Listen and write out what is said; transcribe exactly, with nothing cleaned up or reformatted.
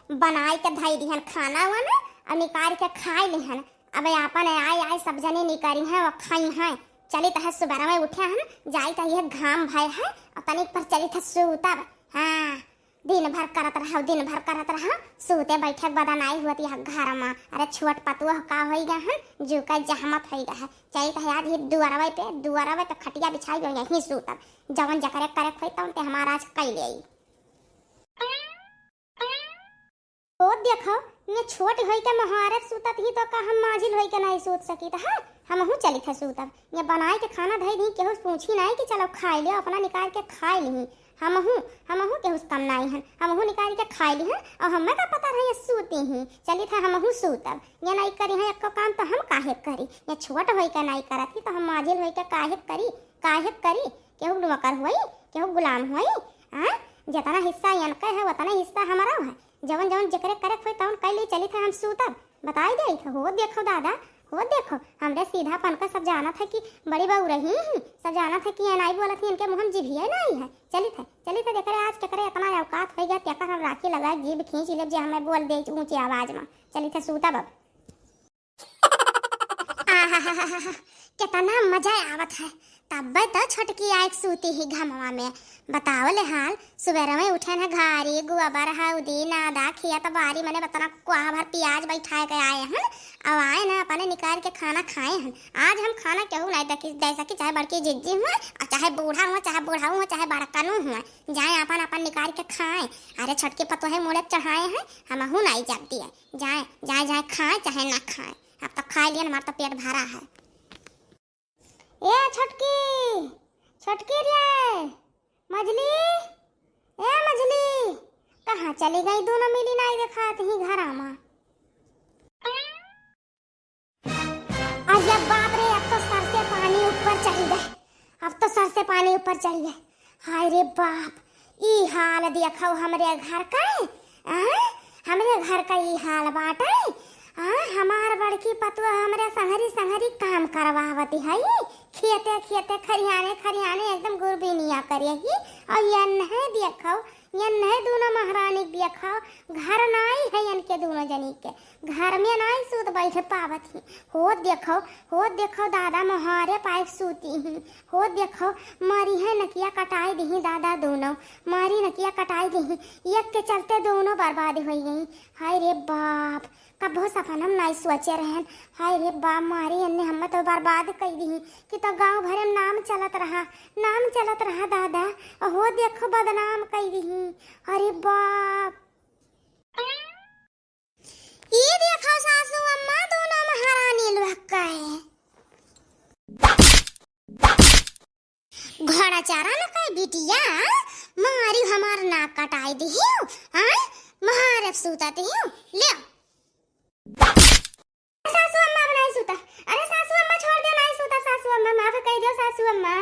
बनाई के धई दिहन खाना वाना, अउ निकारि के खाइ लिहन। अब आपन आइ आइ सब जने निकरिहैं अउ खइहैं। चलित है सुबेरवै उठे हन, जाइत है, यह घाम भय है, अउ तनिक पर चलित है सूतब। हाँ, दिन भर करत रहौ, दिन भर करत रहौ, सूते बैठे के बदा नाई हुअत यह घर मा। अरे छोट पतुआ का होइ गए हन, जू का जहमत होइ गए है। चलित है आज ही दुअरवै पे, दुअरवै पे खटिया बिछाई गए, यहीं सूतब। जवन जकरे करे खोई तवन ते हमार आज कइ लेई। ओ देखो, ये छोट होई के मोहारे सूतत ही तो का हम माझिल होई के नाई सूत सकित है? हमहू चलित है सूतब। ये बनाई के खाना धई दी, केहू पूछी नाई कि चलो खाइ लियो, अपना निकारि के खाइ लिही। हमहू, हमहू केहू से कम नाई हन, हमहू निकारि के खाइ लिहन, अउ हमें का पता रहे ये सूती ही। चलित है हमहू सूतब। ये नाई करिहैं एक्को काम तो हम काहे करी? ये छोट होई के नाई करत ही तो हम माझिल होई के काहे करी? काहे करी? केहू नौकर होई, केहू गुलाम होई? हाँ, जितना हिस्सा यनके है उतना हिस्सा हमरो है। जवन जवन जेकरे करे खोई तवन कइ ली, चलित है हम सूतब। बताई देइत है, हो देखो दादा, हो देखो, हमरे सीधापन का सब जानत है कि बड़ी बहू रही ही, सब जानत है कि ये नाई बोलत ही, इनके मुँह में जिभिया नाई है। चलित है, चलित है, जेकरे आज केकरे इतना औकात होइ गया, तेकर हम राखी लगाए जीभ खींच लेब जे हमें बोल दे ऊँची आवाज में। चलित है सूतब अब। आहाहाहा, केतना मजा आवत है। तब्बे तो छोटकी आइक सूती ही घमवा में। बताओ ले हाल, सुबेरवै उठे न घारी, गोबर, हउदी, नादा, खेत बारी, मने बतना कुआ भर पियाज बैठाए के आए हन। अब आए न अपने निकारि के खाना खाए हन। आज हम खाना केहू नाई देखी, जैसा कि चाहे बड़की जिज्जी हुआ, अउ चाहे बूढ़ा हुआ, चाहे बूढ़ऊ हुआ, चाहे बड़कनू हुआ, जाए अपन अपन निकारि के खाए। अरे छोटकी पतोहे मूड़े चढ़ाए हैं, हमहू नाई जाती है। जाए, जाए, जाए खाए चाहे ना खाए, अब तो खाइ लिहन, हमार तो पेट भरा है। ए छोटकी, छोटकी रे, मझली, ए मझली, कहाँ चली गई? दोनों मिली नाई देखात ही घरा मा। अरे बाप रे, अब तो सर से पानी ऊपर चढ़ी गए, अब तो सर से पानी ऊपर चढ़ी गए। हाय रे बाप, ई हाल देखो हमरे घर का, आ? हमरे घर का ई हाल बाटे, आ? हमार बड़की पतुआ हमरे संहरी संहरी काम करवावत है, खेते खेते खरियाने खरियाने एकदम गुरबिनिया करे ही। अउ यन्हे देखो, यन्हे दूनो महारानी देखो, घर नाई है इनके दूनो जनी के, घर में नाई सूत बैठ पावत ही। हो देखो, हो देखो दादा, मोहारे पाइक सूती ही। हो देखो, मारी है नकिया कटाई दिही दादा दूनो, मारी नकिया कटाई दिही। एक के चलते दूनो बर्बाद होइ गई। हाय रे बाप, कबो सपना में नाई सोचे रहन। हाय रे बाप, मारी एन्ने हमें तो बर्बाद कई दिही कि तो गाँव भरे में नाम चलत रहा, नाम चलत रहा दादा। हो देखो, बदनाम कई दिही। अरे बाप। ई देखो सासू अम्मा, दूनो महारानी लोग का है। घोड़ा चारा न कई बिटिया, मारी हमार नाक कटाई दिहियो, हाँ? मार अब सूता दिहियो, ले। सासू अम्मा अब नाई सूता। अरे सासू अम्मा छोड़ दे, नाई सूता, सासू अम्मा माफ कई दो, सासू अम्मा।